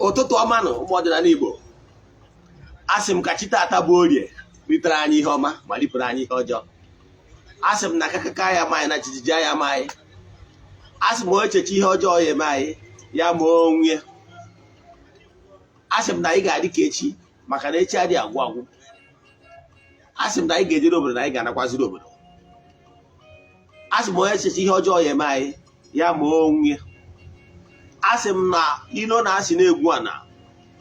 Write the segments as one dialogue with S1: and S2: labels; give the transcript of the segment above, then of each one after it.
S1: Ụtụtụ ọma nụ, ụmụ ọdịnala Igbo. Asị m ka chi taata bụ Orie ritere anyị ihe ọma ma ripụrụ anyị ihe ọjọọ. Asị m na kakaka ya ma anyị na jijiji ya ma anyị. Asị m onye cheche ihe ọjọọ ya eme anyị, ya ma onwe ya. Asị m na anyị ga-adị ka echi, maka na echi adịghị agwụ agwụ. Asị m na anyị ga-ejere obodo, na anyị ga-anakwaziri obodo. Asị m onye cheche ihe ọjọọ ya eme anyị, ya ma onwe ya. Asị m na ilo na asị na-egwu ana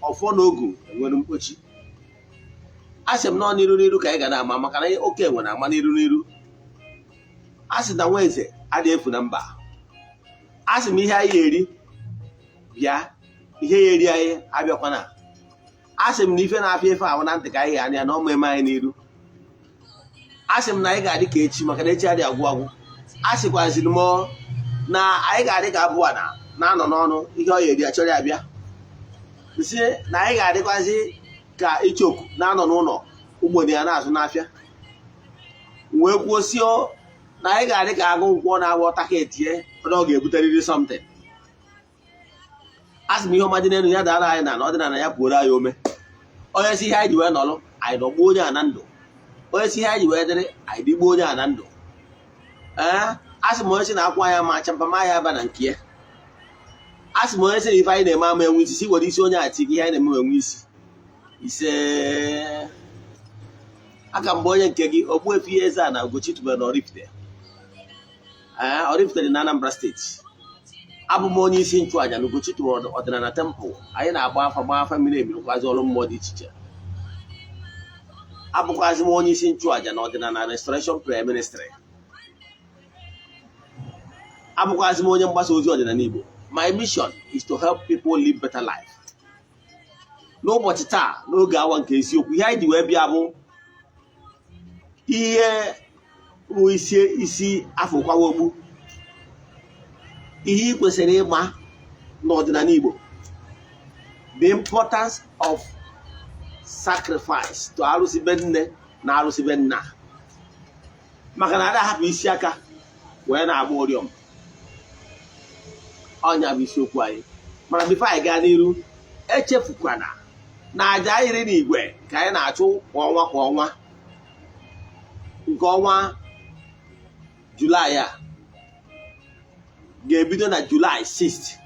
S1: ọfọ na ogu enwere mkpochi. Asị m nọ n'iru n'iru ka anyị ga na-ama, maka na oke enwe na-ama n'iru n'iru. Asị na nwa eze adịghị efu na mba. Asị m ihe anyị eri bịa, ihe ya eri anyị abịakwana. Asị m na ife na-afịa ife ahụ na ntị ka anyị ga-anya na ọma eme anyị n'iru. Asị m na anyị ga-adị ka echi, maka na echi adịghị agwụ agwụ. A sịkwaziri m na anyị ga-adị ka abụọ na na-anọ n'ọnụ ihe ọ ya eri achọrọ ya bịa nsị, na anyị ga-adịkwazi ka ichoku na-anọ n'ụlọ ugboro ya na-azụ n'afịa. Wee kwuo si na anyị ga-adị ka agụ nkwọ na-agba ọtaka etie na ọ ga-ebuterịrị something. A sị m ihe ọma dị n'elu ya dara anyị na ọdịnala ya pụoro anyị ome. Onye si ihe anyị ji wee nọrọ, anyị nọgbuo onye a na ndụ. Onye si ihe anyị ji wee dịrị, anyị dịgbuo onye a na ndụ. Ee, a sị m onye si na akwa ya ma acha mpama ya aba na nke ya. A sị m onye sị na ife anyị na-eme ama enwe isi, si were isi onye a ti ihe anyị na-eme enwe isi ise. Aka mgbe onye nke gị, Ogbuefi Eze-Ana Ugochi tubelu na Oraifite. Ee, Oraifite dị na Anambra Steeti. Abụ m onye isi nchụàjà na Ugochi tubelu ọdịnala temple. Anyị na-agba afa, gba afa mmiri emi, rụkwazi ọrụ mmụọ dị iche iche. Abụkwazi m onye isi nchụàjà na Ọdịnala Restoration Prayer Ministry. Abụkwazi m onye mgbasa ozi ọdịnala Igbo. My mission is to help people live better life. N'ụbọchị taa, n'oge awa nke isiokwu, ihe anyị ji wee bịa bụ ihe bụ isi isi afọkwawa ogbu, ihe ị kwesịrị ịma n'ọdịnala Igbo, the importance of sacrifice to arụsị be nne na arụsị be nna, maka na ada hapụ isi aka wee na-agba ụrịọm. Ọnya bụ isiokwu anyị. Mana before anyị gaa n'iru, echefukwana na aja iri na igwe ka anyị na-achụ kwa ọnwa kwa ọnwa. Nke ọnwa Julaị a ga-ebido na Julaị 6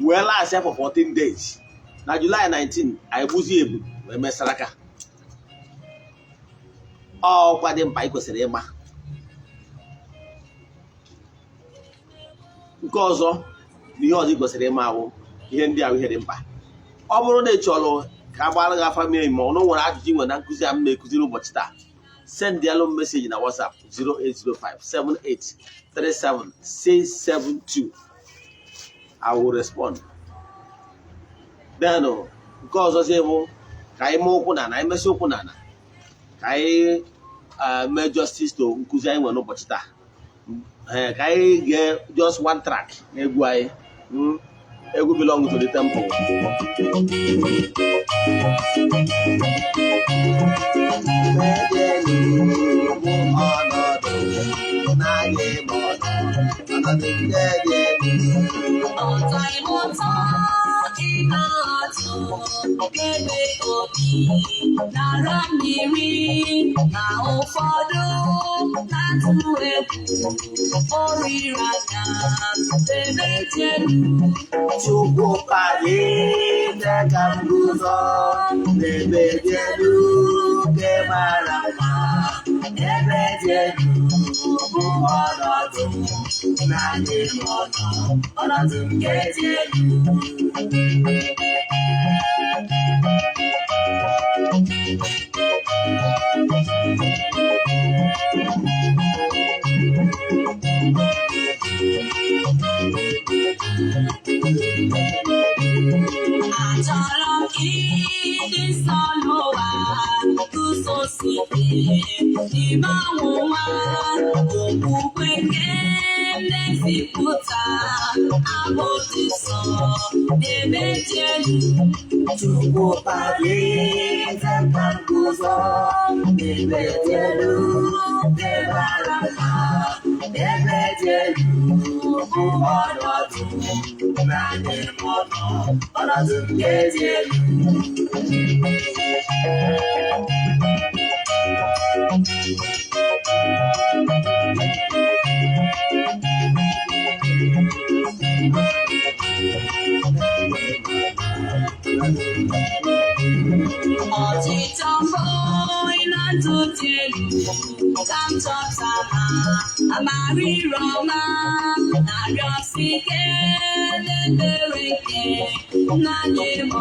S1: wee last for 14 days. Na Julaị 19 anyị gbuzie ebu wee mesaraka. Ọkwa dị mkpa ị kwesịrị ịma. Nke ọzọ na ihe ọzọ ị kwesịrị ịma ahụ, ihe ndị ahụ, ihe dị mkpa. Ọ bụrụ na ị chọrọ ka a gbara gị afa miri, ma ọ na nwere ajụjụ ị nwere na nkụzi a m na-ekụziri ụbọchị taa, send alụ m message na WhatsApp 08057837672. I will respond. Then nke ọzọzi bụ ka anyị mee ụkwụ na anyị mesị ụkwụ na ka anyị mee justice to nkụzi anyị nwere n'ụbọchị taa. Ee, ka anyị gee just one track na egwu anyị. Egwu belong to the temple.
S2: Ọtọ ịmụta ị na-atụ ebe obi nara mmiri na ụfọdụ na-atụ egwu oriri anya ebe dị elu.
S1: Chukwu kpalite ka m guzo n'ebe dị elu nke mara mma, ebe dị elu bụ ọnọdụ naanị m
S2: ọnọdụ nke dị elu. Achọrọ m ịdị nsọ n'ụwa, guzosi ike n'ime ọnwụnwa, okwukwe nke m na-ezipụta abụ dị nsọ n'ebe dị elu.
S1: Chukwu kpalite ka m guzo n'ebe dị elu nke mara mma, ebe dị elu.
S2: Bụ ọnọdụ na-adị m ọnọdụ nke dị elu. Ọchịchọ mbụ na ndụ dị elu ka m chọtara amara ire ọma na-arịọsi ike n'ebere nke na-nye m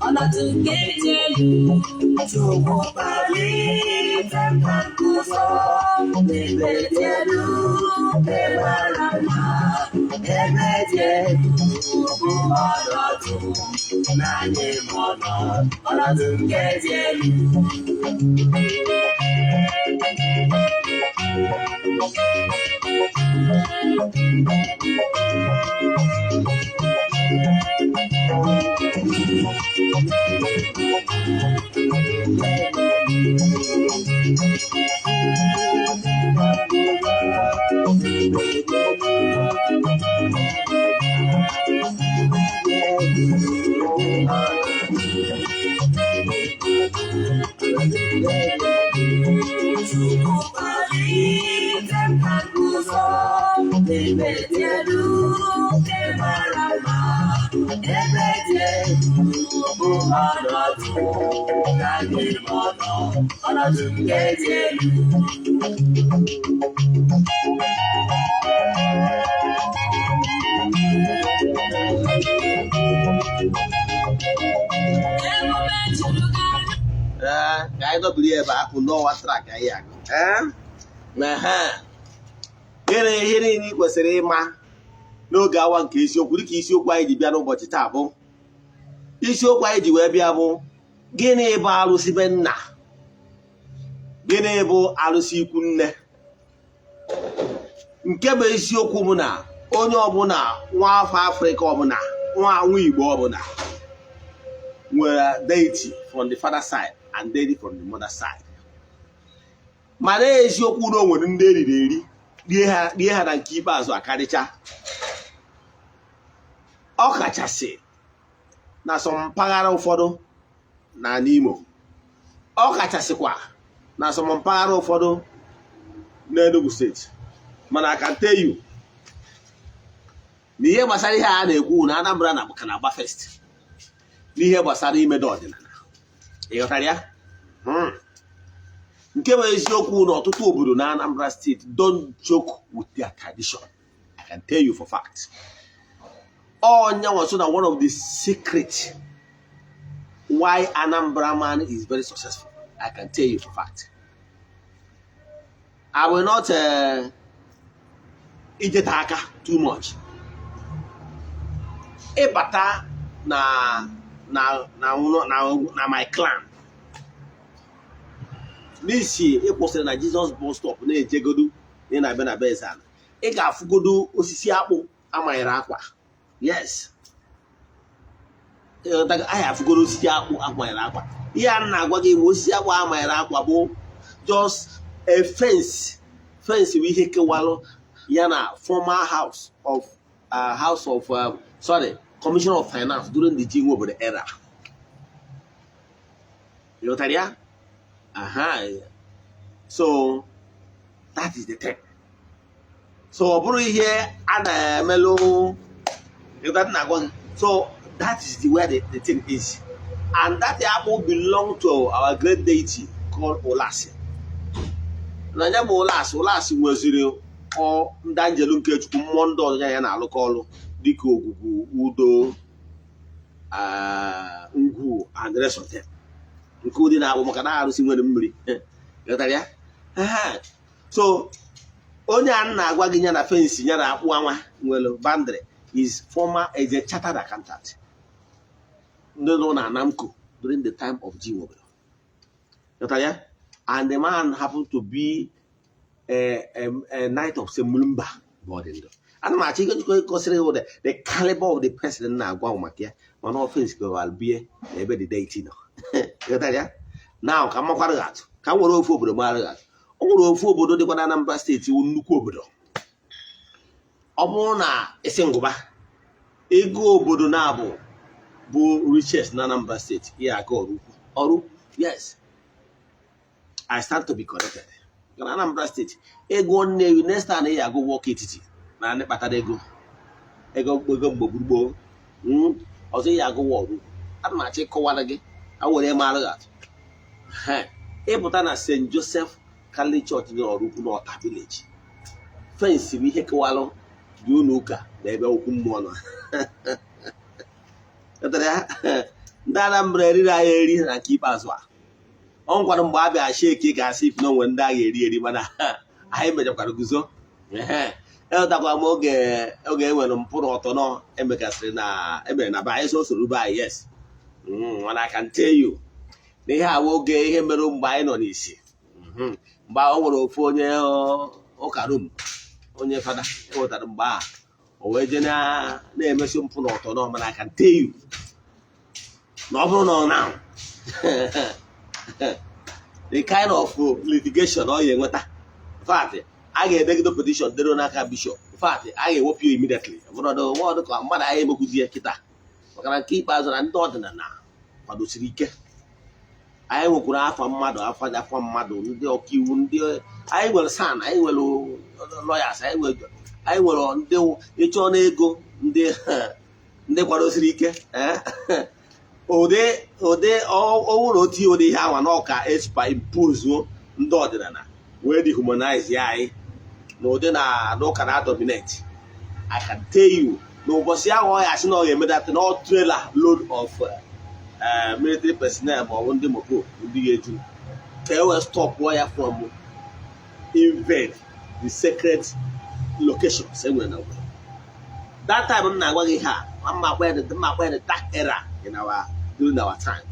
S2: ọnọdụ nke dị elu. Chukwu kpalite m ka m guzo n'ebe dị elu, ebe mara mma, ebe dị elu bụ ọnọdụ na-nye m ọnọdụ nke dị elu. Chukwu kpalite m ka m guzo n'ebe dị elu nke mara mma, ebe dị elu bụ ọnọdụ na-adị m ọnọdụ nke dị elu. Ebube juru gị anya.
S1: Ee, ka anyị dọbiri ebe akpụ n'ọwa track anyị agụ. Ee, ehe. Gịnị ihe niile ị kwesịrị ịma n'oge awa nke isiokwu, dịka isiokwu anyị ji bịa n'ụbọchị taa bụ isiokwu anyị ji wee bịa bụ gịnị bụ arụsị be nna, gịnị bụ arụsị ikwu nne? Nke bụ eziokwu bụ na onye ọbụla, nwa afọ Afrịka ọbụla, nwa nwa Igbo ọbụla nwere deity from the father side and deity from the mother side. Mana eziokwu na o nwere ndị eriri eri rie ha na nke ikpeazụ akarịcha, ọ kachasị na sọ mpaghara ụfọdụ n'ala Imo, ọ kachasịkwa na sọ mpaghara ụfọdụ n'Enugu Steeti. Mana I can tell you na ihe gbasara ihe a na-ekwu na Anambra na ka na-agba first n'ihe gbasara imedo ọdịnala. Ị ghọtara ya? Nke bụ eziokwu na ọtụtụ obodo na Anambra Steeti don't joke with their tradition. I can tell you for fact. Onye so na one of the secret why Anambra man is very successful. I can tell you for fact. I will not ijete aka too much. Ịbata na my clan n'isi ịkwụsịrị na Jesus Bus Stop na-ejegodu na ị na-abịa na be Eze-Ana, ị ga-afụgodu osisi akpụ amanyere akwa. Yes, ịghọtago? Anyị afụgodo osisi akpụ amanyere akwa. Ihe a na-agwa gị bụ osisi akpụ amanyere akwa bụ just a fence. Fence bụ ihe kewalụ ya na former house of sorry, Commissioner of Finance during the G obodo era. Ịghọtara ya? Aha, so that is the thing. So ọ bụrụ ihe a na-emelụ, ịghọtara na-agwa gị? So that is the way the thing is, and that akpụ belong to our great deity called Olasi. Na ya bụ Olasi, Olasi nweziri ọ ndị anjelu nke Chukwu, mmụọ ndị ọzọ ya na-alụkọ ọlụ, dịka ogwugwu, udo, ngwu and the rest of them, nke ụdị na-akpụ maka na arụsị nwere mmiri. Ghọtara ya? Ehe. So onye a na-agwa gị ya na fence ya na akpụ anwa nwere boundary is former is a chartered accountant ndị nọ na Anamco during the time of G. Nwobodo. Ghọtara ya? And the man happened to be a knight of St. Mulumba. Bụ ana m achọ ịgosiri gị the caliber of the person na-agwa m maka ya, mana fence gawara bie na ebe the deity nọ. Ghọtara ya? Now ka m makwara gị atụ, ka m were ofu obodo mara gị atụ. O nwere ofu obodo dịkwa na Anambra Steeti wụ nnukwu obodo. Ọ bụrụ na isi ngụba ego obodo na-abụ bụ richest na Anambra Steeti, ya aga Ọraukwu. Ọrụ, yes, I stand to be corrected. Na Anambra Steeti, ego Nnewi, next time ya agụ Ọka Etiti na ndị kpatara ego ego ego mgbe gburugburu ọzọ ya agụwa Ọraukwu. Ana m achọ ịkọwara gị a were mara gị atụ. Ịpụta na St. Joseph Catholic Church dị n'Ọraukwu n'Ọta village, fence bụ ihe kewalụ dị ụlọ ụka na ebe okwu mmụọ nọ. Ndị Anambra eriri anyị eri na nke ikpeazụ a. Ọ nkwado mgbe a bịa sheki ga-asị if na onwe ndị agha eri eri, mana anyị mechakwara guzo. Ewetakwa m oge oge e nwere mpụ na ọtọ nọ emekasịrị na emere na be anyị, so soro be anyị, yes. Mana I can tell you na ihe awa oge ihe mere mgbe anyị nọ n'isi, mgbe ahụ o nwere ofu onye ụka Rom, onye fada ewetara mgbe ahụ, o wee jee na-emesi mpụ na ọtọ nọ. Mana I can tell you na ọ bụrụ na ọ now, the kind of litigation ọ ga-enweta, in fact, a ga-edegide petition dero n'aka bishop. In fact, a ga-ewepụ ya immediately. Ọbụrụ ka mmadụ anyị emekwuzi ya kịta, maka na nke ikpeazụ na ndị ọdịnala kwadosiri ike. Anyị nwekwara afa mmadụ, afa afa mmadụ, ndị ọkaiwu, ndị anyị nwere SAN, anyị nwere lawyers, anyị nwere ndị ịchọ n'ego, ndị kwadosiri ike. Ụdị ụdị ọnwụ na otu ụdị ihe anwa na ọka superimpose ndị ọdịnala wee dehumanize ya anyị na ụdị na n'ụka na dominate. I can tell you na ụbọchị ahụ ọ ya asị na ọ ga-emedata na trailer load of military personnel ma ọ bụ ndị mopo ndị ga-eju ka e wee stop ya from invade the sacred locations e nwere na obodo. That time m na-agwa gị ha, mma akpa ya, mma akpa ya, the dark era in our during our time.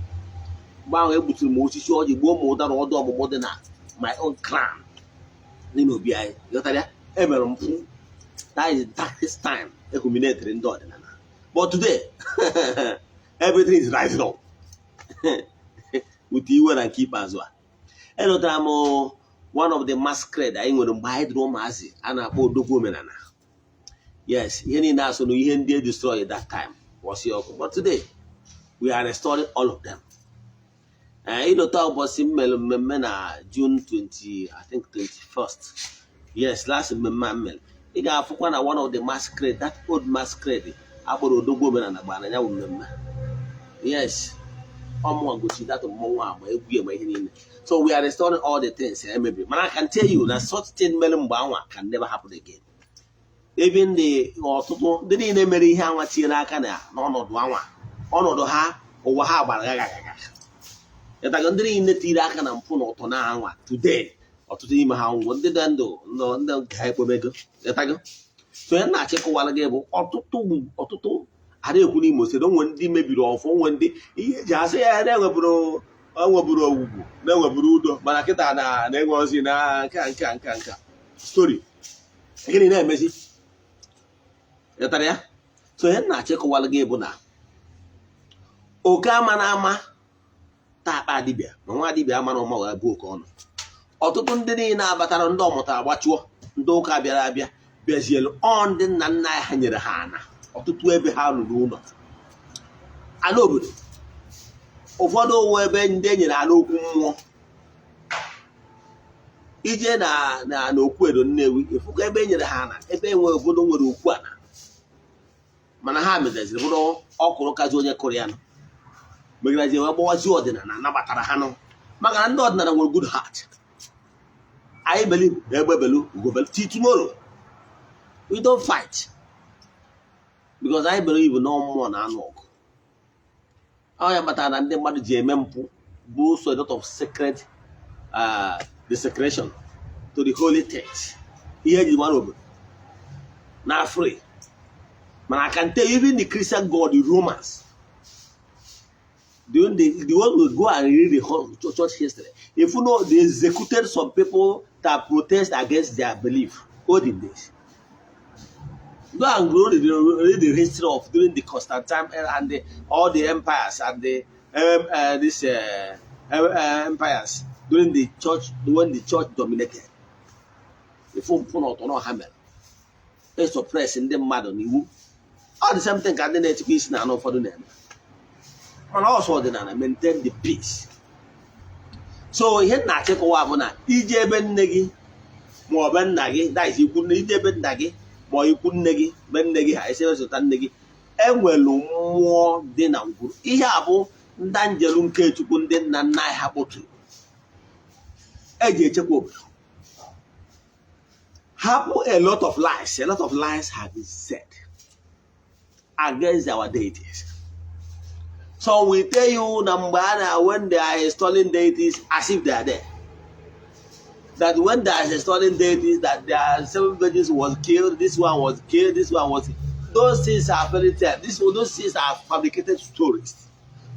S1: Mgbe ahụ egbuturu m osisi ọjị, gbuo m ụdara ọdụ ọmụmụ dị na my own clan n'ime obi anyị. Ghọtara ya? Emere mpụ. That is the darkest time ehuminatere ndị ọdịnala. But today everything is rising up with iwe. Na nke ikpeazụ a, elotara m one of the masquerade anyị nwere mgbe anyị dịrị ụmụazị a na-akpọ Odogwu Omenala. Yes, ihe niile asọ na ihe ndị e destroy that time kwụsị ọkụ, but today we are restoring all of them. Ịlọta ụbọchị m mere mmemme na June 20, I think 21st, yes, last mmemme a m mere, ị ga-afụkwa na one of the masquerade, that old masquerade akpọrọ Odogwu Omenala, gbara na ya bụ mmemme. Yes, ọmụnwa gosi that mmọnwụ agba egwu ya ma ihe niile. So we are restoring all the things emebiri. Mana I can tell you na such thing mere mgbe anwa can never happen again. Even the ọtụtụ ndị niile mere ihe anwa tinyere aka na n'ọnọdụ anwa, ọnọdụ ha, ụwa ha gbara gaga gaga. Ịtago ndị niile tiri aka na mpụ na ụtọ na anwa today, ọtụtụ n'ime ha nwụrụ, ndị dị ndụ nọ ndị nke ha ekpomego. Ịtago? So ya na-achịkọwara gị bụ ọtụtụ ọtụtụ ada ekwu n'Imo Steeti, onwe ndị mebiri ọfọ, onwe ndị ihe eji asị ya na-enweburu enweburu owugwu na-enweburu udo, mana kịta na na-enwe ozi na nke a nke a nke a nke a story gịnị na-emezi. Ịtara ya? So ihe m na-achịkọwara gị bụ na oke ama na ama taa akpa dibịa ma nwa dibịa ama na ụma wee bụ oke ọnụ. Ọtụtụ ndị niile abatara, ndị ọmụtara gbachụọ, ndị ụka bịara abịa bịazielu ọ ndị nna nna ha nyere ha ana ọtụtụ ebe ha rụrụ ụlọ ala obodo. Ụfọdụ ụwa ebe ndị e nyere ala okwu mmụọ ije na na okwu edo Nnewi, ịfụkwa ebe e nyere ha ana, ebe enwe obodo nwere okwu ana, mana ha mezaziri bụrụ ọkụrụ kazi onye kụrụ ya nụ megarazi wee gbawazi ọdịnala nabatara ha nụ, maka na ndị ọdịnala nwere good heart. Anyị believe na egbe belu ugo belu till tomorrow. We don't fight because anyị believe na mmụọ na anụ ọgụ. Ọ ya kpatara na ndị mmadụ ji eme mpụ bụ so a lot of sacred desecration to the holy things, ihe eji mara obodo na free. Mana I can tell you, even the Christian God, the Romans, the one will go and read the whole church history. If you know, they executed some people that protest against their belief, olden days. Go and go read the history of during the Constantine era and all the empires and the this empires during the church, when the church dominated. If you put on hammer. Suppress ndị mmadụ n'iwu, ọ dị same thing ka ndị na-etikwa isi na anụ ụfọdụ na-eme, mana ọsọ ọdịnala maintain the peace. So ihe m na-achịkọwa bụ na ije ebe nne gị ma ọ bụ nna gị, that is, ikwu ije ebe nna gị ma ọ ikwu nne gị, be nne gị, ha esi zụta nne gị, enwelu mmụọ dị na ngwuru. Ihe a bụ ndị njelu nke Chukwu, ndị nna nna anyị ha kpọtụrụ eji echekwa obodo. Hapụ a lot of lies, a lot of lies have been said against our deities. So we tell you na mgbe a na when they are installing deities, as if they are there, that when they are installing deities, that there are seven virgins was killed, this one was killed, this one was. Those things are very terrible. Those things are fabricated stories,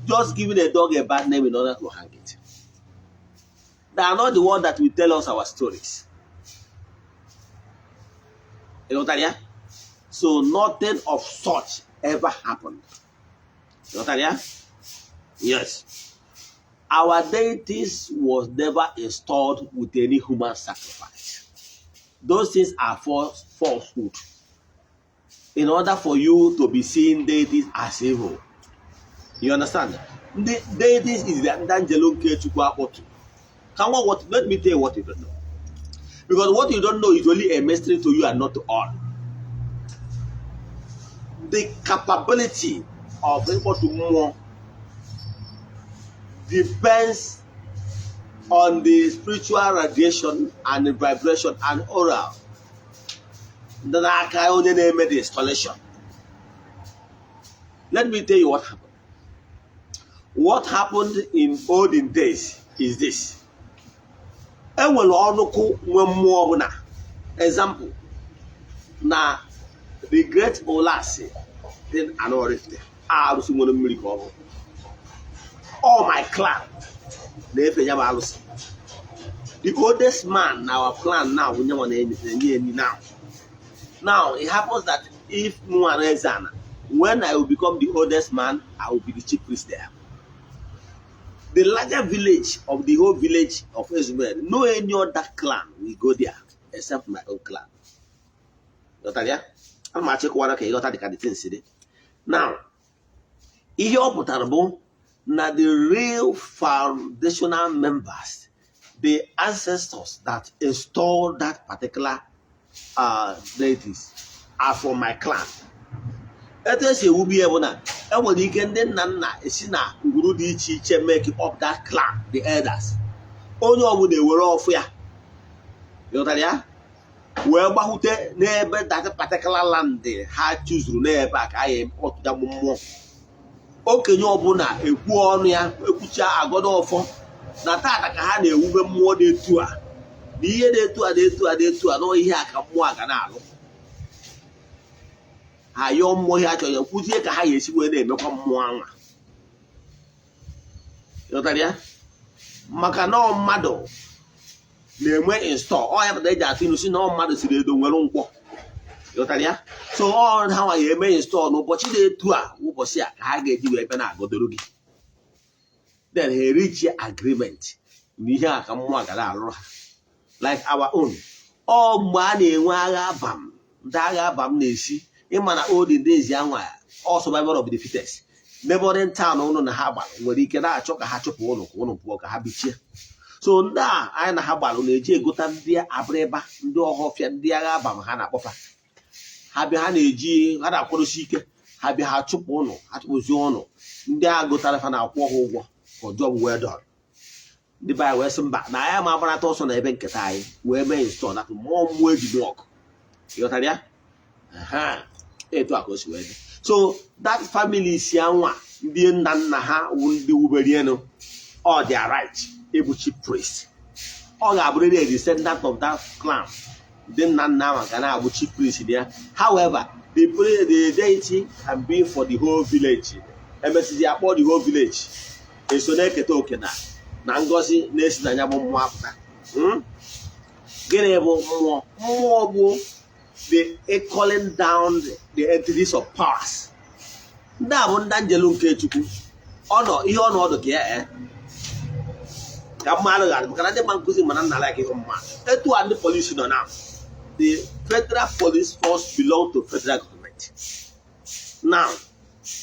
S1: just giving a dog a bad name in order to hang it. They are not the one that will tell us our stories. You know what? So nothing of such ever happened. You know what? Yes, our deities was never installed with any human sacrifice. Those things are falsehood in order for you to be seeing deities as evil. You understand? The deities is the ndị angelo nke Chukwu akpọtụ ka nwa. What, let me tell you what you don't know, because what you don't know is only a mystery to you and not to all. The capability of ịkpọtụ mmụọ depends on the spiritual radiation and the vibration and aura dị n'aka onye na-eme the installation. Let me tell you what happened. What happened in olden days is this: enwere ọnụkụ nwe mmụọ ọbụla. Example, na the great Olasi dị na Oraifite, arụsị nwere mmiri ka ọ bụ. All my clan na-efe ya bụ alụsị. The oldest man na our clan now bụ nyanwa na-enye enyi now. Now it happens that if nwa na Eze-Ana, when I will become the oldest man, I will be the chief priest there. The larger village of the whole village of Israel, no any other clan will go there except my own clan. Ghọtara ya? Ana m achịkọwara ka ịghọta dịka the thing si dị. Now, ihe ọ pụtara bụ na the real foundational members, the ancestors that installed that particular deities, are from my clan. Etu esi ewubi ya bụ na enwere ike ndị nna nna esi na ngwuru dị iche iche make up that clan, the elders. Onye ọbụla ewere ọfụ ya, ghọtara ya, wee gbahute n'ebe that particular land ha chụzuru n'ebe a ka anyị ọtụta mmụọ. Okenye ọbụla ekwu ọnụ ya, ekwucha, agọdọ ọfọ na tata ka ha na-ewube mmụọ dị etu a, na ihe dị etu a, dị etu a, dị etu a, na ihe a ka mmụọ a ga na-alụ. Ha yọọ mmụọ ihe a chọrọ ya, kwuzie ka ha ga-esi wee na-emekwa mmụọ anwa. Ghọtara ya? Maka na ọ mmadụ na-enwe install ọ ya pụtara eji atụ ilu si na ọ mmadụ siri edo nwere nkwọ. Ghọtara ya? So ọ ha nwa ya eme install n'ụbọchị dị etu a, ụbọchị a ka ha ga-eji wee bịa na-agọdoro gị. Then ha reach agreement na ihe a ka mmụọ ga na-alụrụ ha, like our own. Ọ mgbe a na-enwe agha abam, ndị agha abam na-esi ịma na olden days anwa, all survival of the fittest. Neighboring town ụnụ na ha gbara nwere ike na-achọ ka ha chụpụ ụnụ, ka ụnụ pụọ, ka ha bichie. So ndị a anyị na ha gbalụ na-eji egota ndị abịrịba, ndị ọhọfịa, ndị agha abam ha na-akpọfa. Ha bịa, ha na-eji ha na-akwadosi ike. Ha bịa, ha chụpụ ụnụ, ha chụpụzi ụnụ. Ndị agha gotara fa na-akwụ ha ụgwọ for job well done. Ndị be anyị wee sị mba, na anyị ma agbanata ọsọ na ebe nketa anyị, wee mee install na mmụọ mmụọ eji ọgụ. Ịghọtara ya? Aha. Etu a ka o si wee dị. So that family si anwa, ndị nna nna ha wụ ndị wubere elu, ọ their right ịbụ chief priest. Ọ ga-abụrịrị a descendant of that clan, ndị nna nna ahụ ga na-abụ chief priest ya. However, the deity can be for the whole village. Emesizi akpọ the whole village eso na-eketa oke na ngọzi na-esi na ya bụ mmụọ apụta. Gịnị bụ mmụọ? Mmụọ bụ the calling down the entities of powers. Ndị a bụ ndị njelu nke Chukwu. Ọ nọ ihe ọnọdụ ka ya ka mmadụ ghara, maka na ndị ma nkụzi mana nna like ịhụ mmadụ etu a. Ndị polisi nọ na The federal police force belong to federal government now,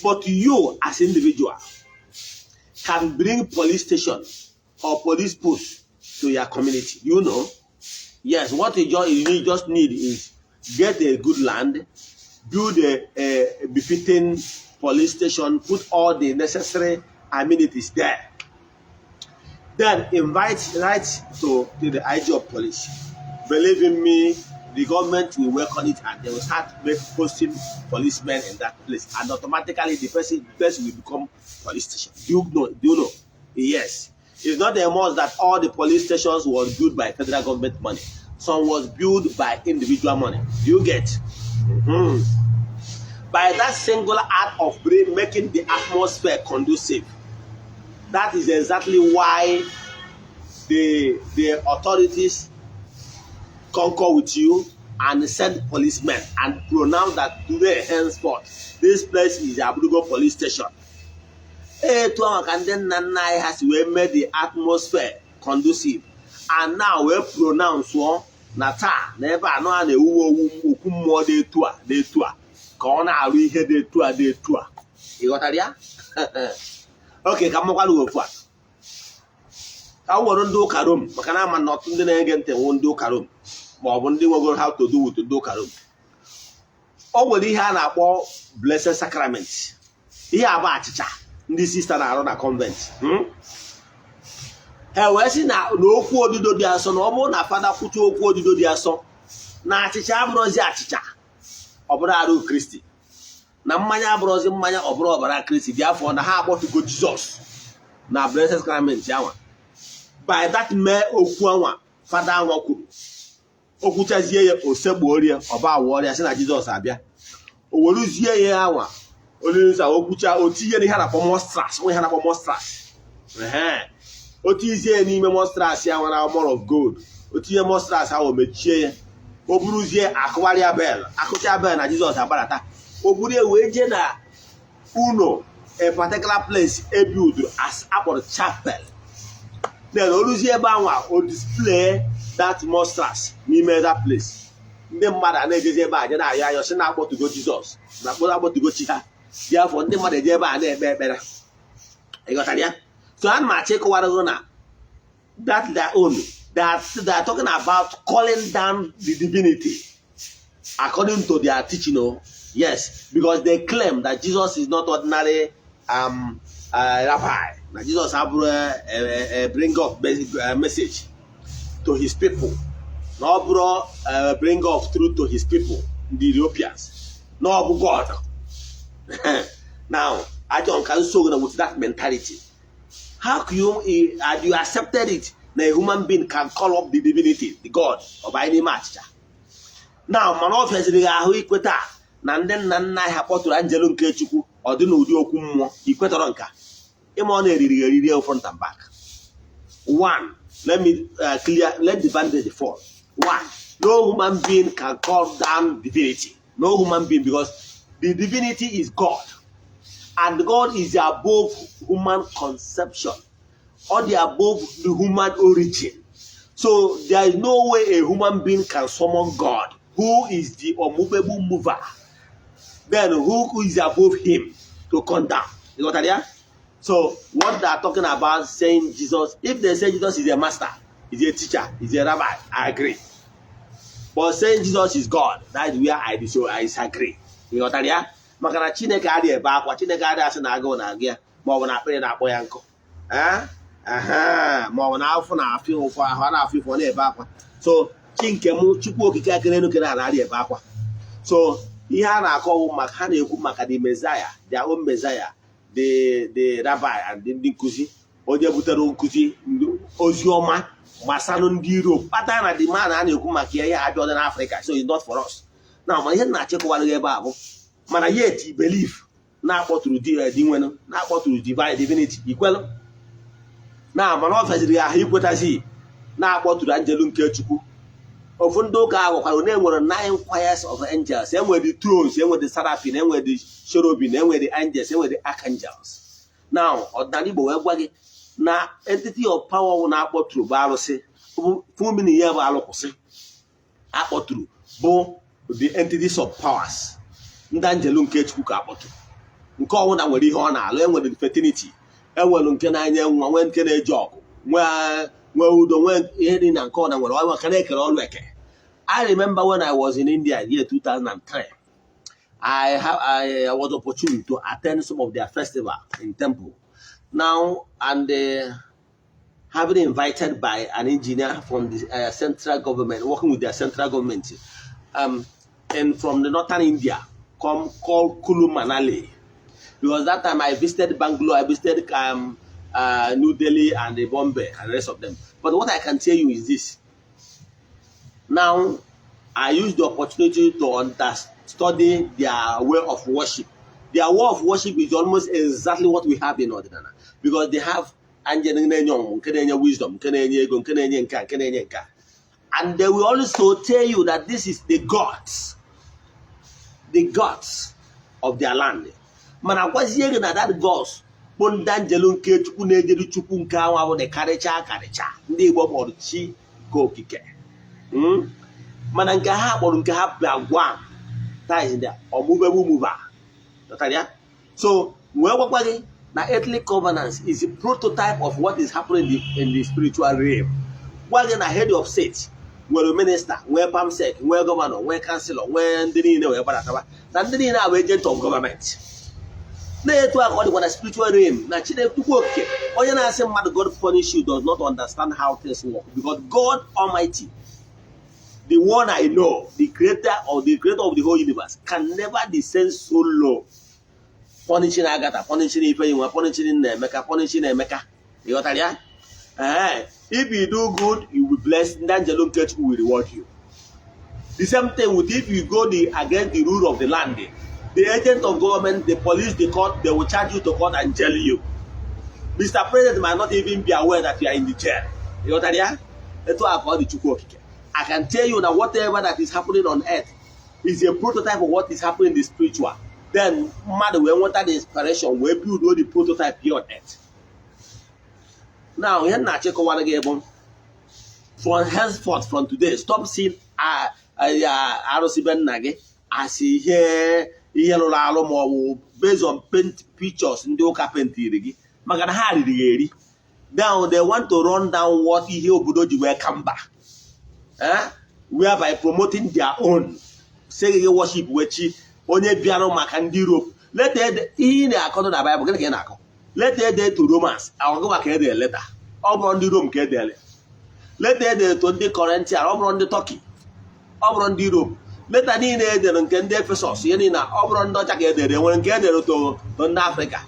S1: but you as individual can bring police station or police post to your community. Yes, what you just need is get a good land, build a befitting police station, put all the necessary amenities there, then invite, write to the IG of police. Believe in me, the government will work on it and they will start posting policemen in that place, and automatically the person will become police station. Do you know? Do you know? Yes. It's not a must that all the police stations was built by federal government money. Some was built by individual money. Do you get? By that single act of making the atmosphere conducive, that is exactly why the authorities concur with you and send policemen and pronounce that today henceforth this place is Aburugo police station. Etu ahụ ka ndị nna nna anyị ha si wee mee the atmosphere conducive and now wee pronounce ọ na taa na ebe anọ a na-ewuwe owu okwu mmụọ dị etu a dị etu a ka ọ na-arụ ihe dị etu a dị etu a. Ị ghọtara ya? Oke, ka m makwara ofu a, ka m were ndị ụka Rom, maka na ama na ọtụtụ ndị na-ege ntị nwụ ndị ụka Rom ma ọ bụ ndị nwegoro how to do with ndị ụka Rom. O nwere ihe a na-akpọ Blessed Sacrament. Ihe a bụ achịcha ndị sista na-arụ na convent. Ha wee sị na okwu odido dị asọ, na ọ bụrụ na fada kwucha okwu odido dị asọ, na achịcha abụrụzi achịcha, ọ bụrụ arụ Kristi, na mmanya abụrụzi mmanya, ọ bụrụ ọbara Kristi dị afọ, na ha akpọtugo Jizọs na Blessed Sacrament anwa. By that mee okwu anwa fada anwa kwuru, o kwuchazie ya, osegbuo ya, ọba awụ ọrịa, sị na Jizọs abịa. O weruzie ya anwa olili nsọ, o kwucha, o tinye ihe a na-akpọ monstrance, nwe ihe a na-akpọ monstrance. Ehe, o tinyezie ya n'ime monstrance ya nwere armor of gold. O tinye monstrance ahụ, mechie ya, o buruzie akụgharịa bell, akụcha bell na Jizọs agbarata. O buru ya wee jee na uno, a particular place e build as akpọrọ chapel. Then o ruzie ebe anwa, o display that monstrance n'ime that place. Ndị mmadụ a na-ejezi ebe a je na-ayọ ayọ, sị na-akpọtugo Jizọs na akpọ akpọtugo chi ha dị afọ. Ndị mmadụ eje ebe a na-ekpe ekpere. Ị ghọtara ya? So ana m achọ ịkọwara gị na that their own that they are talking about, calling down the divinity according to their teaching, oh yes, because they claim that Jesus is not ordinary rabbi, na Jesus abụrụ a bring up basic message to his people, na ọ bụrụ bring up truth to his people, the Europeans, na ọ bụ God. Now, achọrọ m ka nso na with that mentality, how can you had you accepted it na a human being can call up the divinity, the God ọ bụ anyị n'ime achịcha now? Mana ọ fịaziri gị ahụ ikweta na ndị nna nna anyị ha kpọtụrụ anjelu nke Chukwu, ọ dị n'ụdị okwu mmụọ. Ikwetọrọ nka ịma ọ na-eriri eriri front and back. One, let me clear, let the bandage fall. One, no human being can call down divinity. No human being, because the divinity is God and God is above human conception or the above the human origin. So there is no way a human being can summon God, who is the unmovable mover, then who is above him, to come down. You got that? Yeah? So what they are talking about, saying Jesus, if they say Jesus is a master, is a teacher, is a rabbi, I agree. But saying Jesus is God, that is where I disagree. You got that? Yeah? Maka na Chineke adịghị ebe akwa, Chineke adịghị asị na agụụ na-agụ ya, ma ọ bụ na akpịrị na-akpọ ya nkụ. Eh? Aha, ma ọ bụ na afọ na-afụ ụfụ, ahụ a na-afụ ụfụ, ọ na-ebe akwa. So chi nke m, Chukwu Okike akere elu kere ala, adịghị ebe akwa. So ihe a na-akọwụ maka ha na-ekwu maka the Messiah, their own Messiah, the rabbi and ndị nkụzi, onye butere nkụzi ozi ọma gbasara ndị Europe, kpatara na the man a na-ekwu maka ya, ihe abịa n'Africa, so it's not for us now. Mana ihe m na-achịkọwara gị ebe a bụ, mana yet you believe na-akpọtụrụ di di nwenu, na-akpọtụrụ divine divinity, ikwelu na, mana ọ fịaziri ya ahụ ikwetazi na-akpọtụrụ anjelu nke Chukwu. Ofu ndị ụka ahụ gwakwara na enwere nine choirs of angels, enwere the thrones, enwere the seraphim, enwere the cherubim, enwere the angels, enwere the archangels. Now, ọdịnala Igbo wee gwa gị na entity of power wụ na-akpọtụrụ bụ arụsị. Fumini ya bụ alụkwụsị akpọtụrụ Bụ the entities of powers, ndị anjelu nke Chukwu ka akpọtụ. Nke ọbụla nwere ihe ọ na-alụ. Enwere fertility, enwere nke na-enye nwa, nwee nke na-eji ọgụ, nwee udo, nwee ihe dị na nke ọna nwere ọnwa ka na-ekere ọlụ eke. I remember when I was in India year 2003, I was opportune to attend some of their festival in temple. Now, and having invited by an engineer from the central government, working with their central government, and from the northern India, come called Kulu Manali. Because that time I visited Bangalore, I visited New Delhi and Bombay and the rest of them. But what I can tell you is this. Now, I used the opportunity to study their way of worship. Their way of worship is almost exactly what we have in Odinana. Because they have angel na-enye ọmụmụ, nke na-enye wisdom, nke na-enye ego, nke na-enye nke a, nke na-enye nke a. And they will also tell you that this is the gods of their land. Mana gwazie gị na that gods bụ ndị anjelu nke Chukwu na-ejere Chukwu nke anwa bụ dị karịcha karịcha ndị Igbo kpọrọ chi ka okike. Mana nke ha kpọrọ nke ha Bhagwan, that is the unmovable mover. Ghọtara ya? So wee gwakwa gị na earthly covenants is a prototype of what is happening in the spiritual realm. Gwa gị na head of state nwere minister, nwee perm sec, nwee governor, nwee councillor, nwee ndị niile wee gbadataba na ndị niile abụ agent of government. Na-etu a ka ọ dịkwa na spiritual realm na Chineke Chukwu Okike. Onye na-asị mmadụ God punish you does not understand how things work, because God Almighty, the one I know, the creator of the whole universe, can never descend so low punishing Agatha, punishing Ifeyinwa, punishing Nnaemeka, punishing Emeka. Ị ghọtara ya? Ee, if you do good, you will bless. Ndị angel nke Chukwu will reward you. The same thing with if you go against the rule of the land, the agent of government, the police, the court, they will charge you to court and jail you. Mr. President might not even be aware that you are in the jail. Ị ghọtara ya? Etu a ka ọ dị Chukwu Okike. I can tell you that whatever that is happening on earth is a prototype of what is happening in the spiritual. Then mmadụ wee nweta the inspiration wee build all the prototype here on earth. Now, ihe m na-achịkọwara gị bụ, from henceforth, from today, stop seeing arụsị be nna gị as ihe rụrụ arụ ma ọ bụ based on paint pictures ndị ụka pentiri gị, maka na ha riri ya eri. Now they want to run down what ihe obodo ji wee ka mba, whereby promoting their own, say gị worship wee chi onye bịara maka ndị Europe. Leta ede ihe ị na-akọdo na Bible, gịnị ka ị na-akọ? Leta ede to Romans, ọgụ maka ede leta, ọ bụrụ ndị Rome ka edere. Leta ede to ndị Corinthian, ọ bụrụ ndị Turkey, ọ bụrụ ndị Europe. Leta niile edere nke ndị Efesọs, ihe niile, ọ bụrụ ndị ọcha ka edere. Nwere nke edere to ndị Afrịka.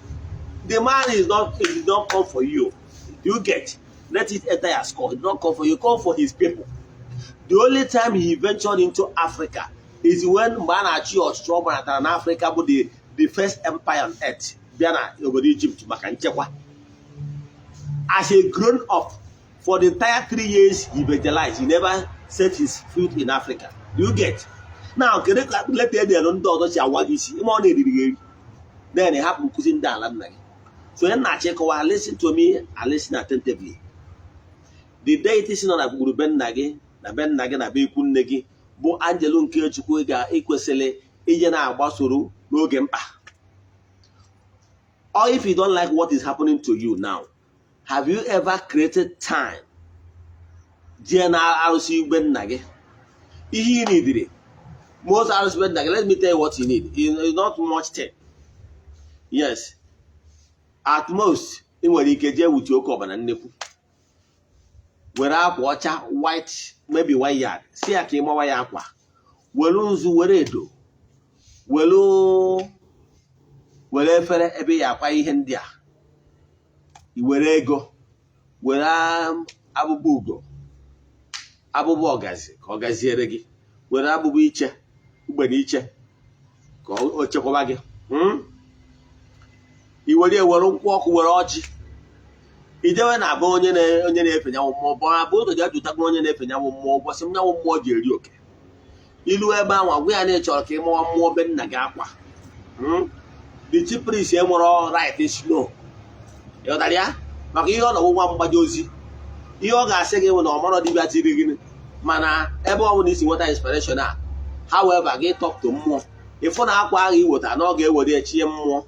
S1: The man is not, it did not come for you. Do you get? Let it enter your skull. It did not come for you, come for his people. The only time he ventured into Africa is when mgbe a na-achị ọchịchị ọ gbanatara n'Africa, bụ the first empire on earth, bịa na obodo Egypt maka nchekwa. As a grown up, for the entire 3 years he evangelized, he never set his foot in Africa. Do you get? Now, kedu ka leta edere ndị ọzọ si awa gị isi ime ọ na-eriri gị eri, then hapụ nkụzi ndị ala nna gị? So onye na-achọ ịkọwa, listen to me and listen attentively. The deity nọ na gburugburu be nna gị na be nna gị na be ikwu nne gị bụ anjelu nke Chukwu ị ga-ekwesịrị ije na-agbasoro n'oge mkpa. Or if you don't like what is happening to you now, have you ever created time jee na arụsị igwe nna gị? Ihe ị nidiri most arụsị be nna gị, let me tell you what you need. It's not much thing. Yes, at most ị nwere ike jee wutie oke ọbara nnekwu, were akwa ọcha, white, maybe 1 yard, si ya ka ị mawa ya akwa, were nzu, were edo, were efere ebe ya akwa ihe ndị a, i were ego, were abụbụ ugo, abụbụ ọgazi ka ọ gaziere gị, were abụbụ iche ugbene iche ka o chekwaba gị. I were ewere nkwụ ọkụ, were ọjị, ijewe na abụ onye na-efe nyanwụ mmụọ bụ abụ ụzọ ji ajụtakwa onye na-efe nyanwụ mmụọ ụbọchị nyanwụ mmụọ ji eri oke ilu ebe ahụ, agwa ya na ị chọrọ ka ị mawa mmụọ be nna gị akwa. The chief priest enwere right snow. Ịghọtara ya? Maka ihe ọ nọwụ nwa mgbaji ozi, ihe ọ ga-asị gị bụ na ọmarọ dibịa tiri gị, mana ebe ọ bụla isi nweta inspiration a However, gị talk to mmụọ, ịfụ na akwa ahụ iweta na ọ ga-ewere echie mmụọ,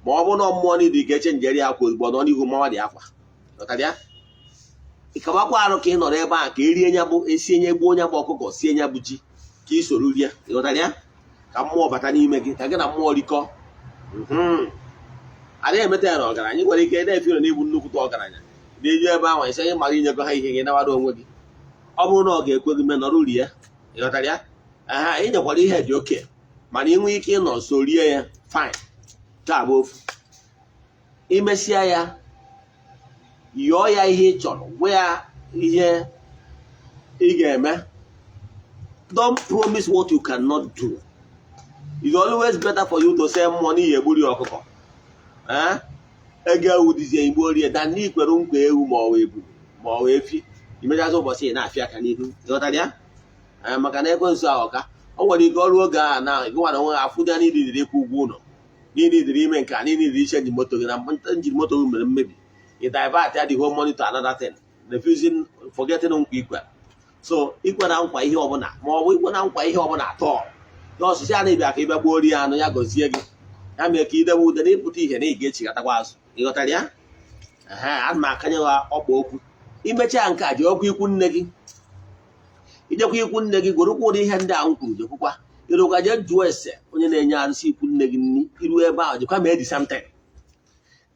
S1: ma ọ bụrụ na mmụọ niile ga-eche njeri akwa ozugbo nọ n'ihu mmawa dị akwa. Ghọtara ya? Ịkabakwa arụ ka ị nọrọ ebe a ka erie nya bụ esie nye, gbuo nya bụ ọkụkọ, sie nya bụ ji, ka ị soro rie. Ịghọtara ya? Ka mmụọ bata n'ime gị, ka gị na mmụọ rikọ. Adịghị emeta ya na ọgaranya. Ị nwere ike na-efe na ịbụ nnukwute ọgaranya na-eju ebe ahụ isi anyị mara inyego ha ihe gị nawara onwe gị. Ọ bụrụ na ọ ga-ekwe gị mee, nọrọ rie. Ịghọtara ya? Aha inyekwara ihe dị oke, mana ị nwee ike ịnọ nso rie ya, fine. Nke a bụ ofu. Imesịa ya, yọọ ya ihe ị chọrọ, gwa ya ihe ị ga-eme. Don't promise what you cannot do. It's always better for you to say mmụọ n'ihi egburi ọkụkọ, eh? Ego ewu dịzie igbo rie dan na ikwere nkwa ewu ma ọ bụ ebu ma ọ bụ efi, imechazi ụbọchị ị na-afịa aka n'ihu. Ịghọtara ya? Ee, maka na ekwensu ahụ ka o nwere ike ọrụ oge a na gị nwara onwe afụ dị niile dịrị ịkwụ ụgwọ ụlọ niile, dịrị ime nke a niile, dịrị i change moto gị na engine moto gị mere mmebi. Ị divert ya the whole money to another thing, refusing, forgetting nkwa ikwe. So ikwe na nkwa ihe ọbụla, ma ọ bụ ikwe na nkwa ihe ọbụla atọ n'ọsịsị a na-ebịa ka ị bịa gbuo rie anụ ya, gọzie gị, ya mere ka idebe ude na ịpụta ihe na ị ga-echigatakwa azụ. Ịghọtara ya? Ehe, ana m akanye ha ọkpa okwu. Imechaa nke a, ji okwu ikwu nne gị, ijekwa ikwu nne gị, gwerukwa ụdị ihe ndị a m kwuru, jekwukwa ịrụkwa, jee jụọ ese onye na-enye arụsị ikwu nne gị nri. Iru ebe ahụ, jekwa mee the same thing.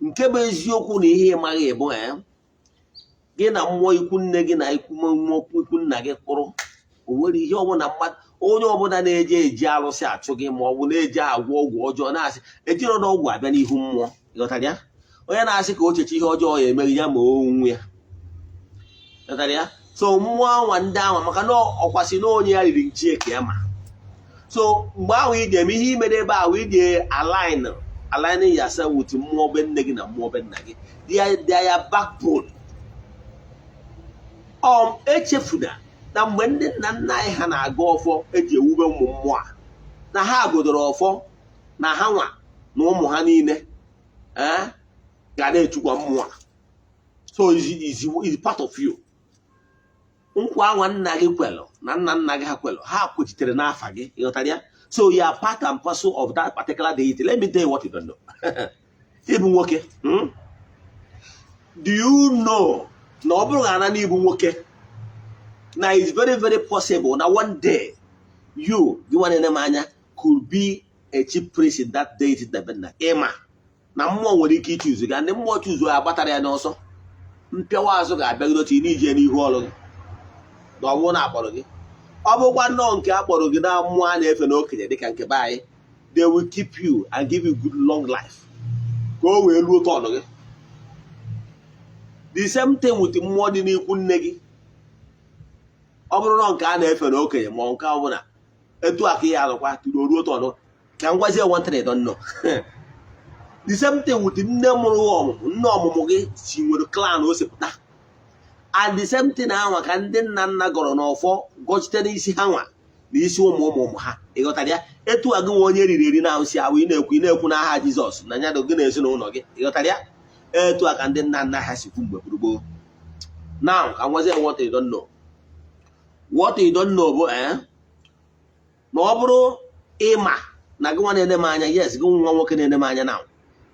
S1: Nke bụ eziokwu na ihe ịmaghị bụ gị na mmụọ ikwu nne gị na ikwu mmụọ ikwu nna gị kwụrụ. O nwere ihe ọbụla mmadụ, onye ọbụla na-eje eji arụsị achụ gị, ma ọ bụ na-eje agwọ ọgwụ ọjọọ, na-asị ejiro na ọgwụ abịa n'ihu mmụọ. Ịghọtara ya? Onye na-asị ka o cheche ihe ọjọọ ya emeghị ya ma onwe ya. Ịghọtara ya? So mmụọ anwa ndị anwa, maka na ọkwasị na onye ya riri nchie ka ya ma. So mgbe ahụ ị ga-eme ihe imere ebe ahụ, ị ga-align, aligning yourself with mmụọ be nne gị na mmụọ be nna gị, they are backbone. Echefuna na mgbe ndị nna nna anyị ha na-aga ọfọ eji ewube ụmụ mmụọ a, na ha godoro ọfọ na ha nwa na ụmụ ha niile ga na-echukwa mmụọ a. So is part of you. Nkwa anwa nna gị kwelụ na nna nna gị ha kwelụ, ha kwechitere n'afa gị. Ịghọtara ya? So you are part and parcel of that particular deity. Let me tell you what you don't know. Ịbụ nwoke, Do you know na ọ bụrụ na n'ịbụ nwoke, na it's very very possible na one day you, gị nwa na-ene m anya, could be a chief priest in that deity na be nna? Ịma na mmụọ nwere ike ichuzu gị, ndị mmụọ chuzu ya agbatara ya n'ọsọ mpịawa azụ ga-abịagido otu n'ije n'ihu ọrụ gị, na ọ bụrụ na akpọrọ gị, ọ bụkwa nnọọ nke a kpọrọ gị na mmụọ a na-efe n'okenye dịka nke be anyị, they will keep you and give you good long life ka o wee ruo turn gị. The same thing with mmụọ dị n'ikwu nne gị. Ọ bụrụ na nke a na-efe n'okenye ma nke ọ bụla etu a ka ihe alụkwa tụrụ ruo turn. Ka m gwazie one thing you don't know. The same thing with nne mụrụ gị ọmụmụ, nne ọmụmụ gị si nwere clan o si pụta, and the same thing anwa ka ndị nna nna gọrọ n'ọfọ gọchite n'isi ha nwa na isi ụmụ ụmụ ụmụ ha. Ịghọtara ya? Etu a gị nwe onye riri eri na ahụ si ahụ ị na-ekwu n'aha Jizọs na ya gị na ezinụlọ gị. Ịghọtara ya? Etu a ka ndị nna nna ha si kwu mgbe gburugburu. Now ka nwazie what you don't know. What you don't know bụ na ọ bụrụ ịma na gị nwa na-ene m anya, yes, gị nwa nwoke na-ene m anya now,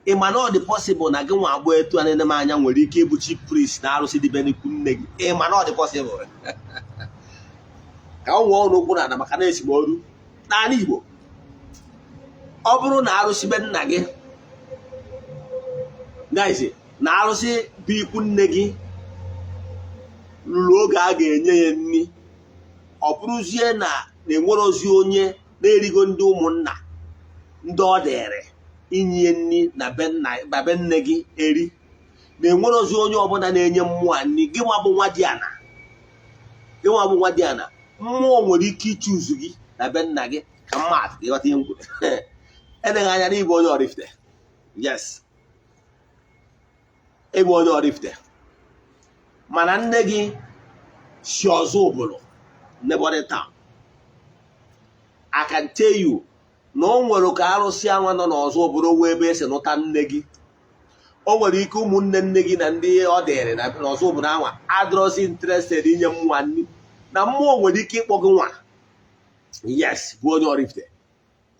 S1: ịma na ọ dị possible na gị nwa agbụ etu a na-ene m anya nwere ike ịbụ chief priest na arụsị dịbe n'ikwu nne gị? Ịma na ọ dị possible? Ka ọ nwee ọnụ okwu na maka na esimoru n'ala Igbo, ọ bụrụ na arụsị be nna gị, guys, na arụsị bụ ikwu nne gị ruru oge a ga-enye ya nri, ọ bụrụzie na na-enwere ozi onye na-erigo ndị ụmụnna ndị ọ dịrị inye nri na be nne gị eri, na-enwere ozi onye ọbụla na-enye mmụọ a nri, gị nwa bụ nwa dị ana, gị nwa bụ nwa dị ana, mmụọ nwere ike ichuzu gị na be nna gị. Ka mmadụ ịghọta ihe m kwuru, eleghị anya n'ịbụ onye Oraifite, yes, ịbụ onye Oraifite, mana nne gị si Ozubulu, neighboring town. I can tell you na o nwere ka arụsị anwa nọ n'Ozubulu wee ebe esi nụta nne gị. O nwere ike ụmụnne nne gị na ndị ọ dịrị na n'Ozubulu anwa adịrọzi interested inye mmụọ nri, na mmụọ nwere ike ịkpọ gị nwa. Yes, bụ onye Oraifite,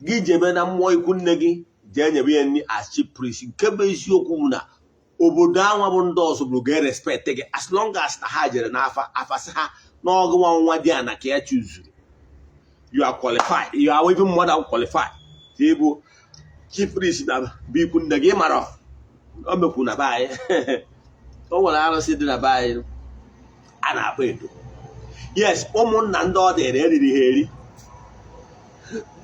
S1: gị jebe na mmụọ ikwu nne gị, jee nyebe ya nri as chief priest. Nke bụ eziokwu bụ na obodo anwa bụ ndị ọzọ bụrụ ga-respect gị as long as na ha jere n'afa, afa sị ha n'ọgụ nwa nwa dị ana ka ya chuzuru. You are qualified, you are even more than qualified ka ịbụ chief priest na bụ ikwu nne gị. Mara o mekwu na be anyị, o nwere arụsị dị na be anyị a na-akpọ edo. Yes, ụmụnna ndị ọ dịrị eriri ha eri.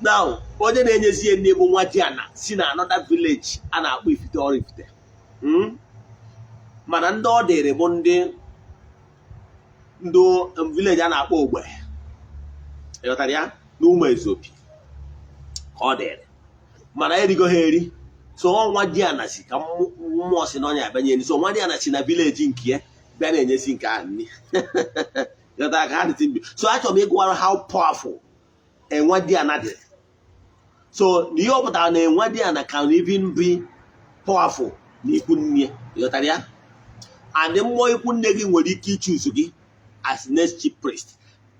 S1: Now, onye na-enyezi ya nne bụ nwa diana si na another village a na-akpọ Ifite Oraifite. Mana ndị ọ dịrị bụ ndị village a na-akpọ Ogbe, ịghọtara ya, na ụmụ Ezopi ka ọ dịrị, mana erigo ha eri. So nwa diana si ka mmụọ si na ọnya abịanye nri. So nwa diana si na village nke ya bịa na-enyezi nke ahụ nri. Ịghọtara ka ha dịtị mbi? So achọrọ m ịgwara how powerful enwe diana dị. So na ihe ọ pụtara na enwe diana can even be powerful na ikwu nne, ịghọtara ya? And mmụọ ikwu nne gị nwere ike ichuzu gị as next chief priest,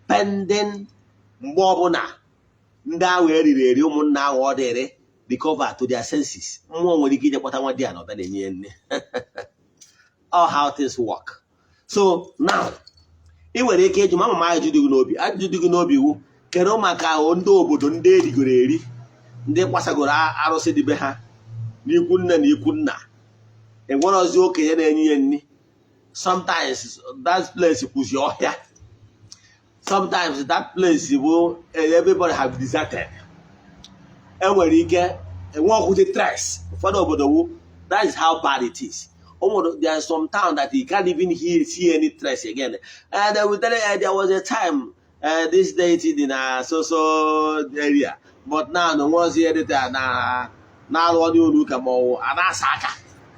S1: pending mgbe ọbụla ndị ahụ eriri eri, ụmụnna ahụ ọ dịrị recover to their senses. Mmụọ nwere ike ije kpọta nwa di ya na ọbịa na-enye ya nne. All how things work. So now, ị nwere ike ịjụ ma mama, ajụjụ dị gị n'obi, ajụjụ dị gị n'obi wu, kedu maka ndị obodo ndị erigoro eri, ndị kwasagoro arụsị dị be ha n'ikwu nne na ikwu nna, enwere ozi okenye na-enye ya nri? Sometimes that place kwụzi ọhịa. Sometimes that place bụ everybody have deserted. Enwere ike enwe ọkwụzi trace. Ụfọdụ obodo wu, that is how bad it is. O nwere, there are some town that you can't even hear, see any trace again. And they will tell you, there was a time this deity dị na so so area, but now no nwerozi ihe na na-arụ ọrụ ụlọ ụka ma ọ wụ a na-asa aka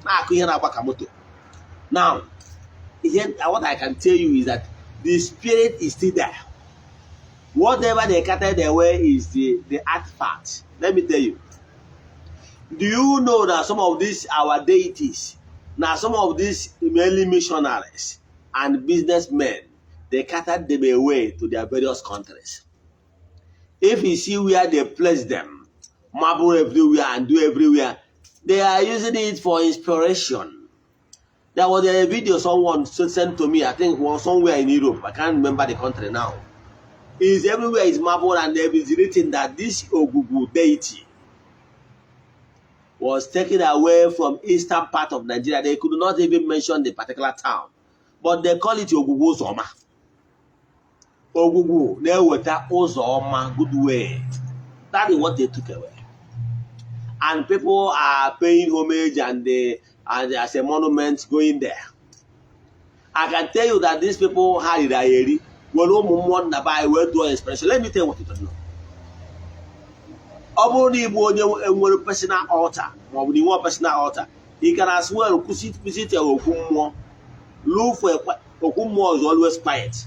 S1: na-akụ ihe na-agba ka moto. Now, ihe what I can tell you is that the spirit is still there. Whatever they carted away is the artifact. Let me tell you, do you know that some of these our deities now, some of these mainly missionaries and businessmen, they carted them away to their various countries? If you see where they place them, marble everywhere and do everywhere, they are using it for inspiration. There was a video someone sent to me, I think was somewhere in Europe, I can't remember the country now. Is everywhere is marble and there is written that this Ogugu deity was taken away from eastern part of Nigeria. They could not even mention the particular town, but they call it Ogugu Uzoma. Ogugu na-eweta ụzọ ọma, good way. That is what they took away. And people are paying homage and as a monument going there. I can tell you that these people ha riri anyị eri, were ụmụ mmụọ nna be anyị wee draw inspiration. Let me tell you what you don't know. Ọ bụrụ na ịbụ onye nwere personal altar, ma ọ bụ na ị nwee personal altar, you can as well kwụsị visit okwu mmụọ. Look for okwu mmụọ is always quiet.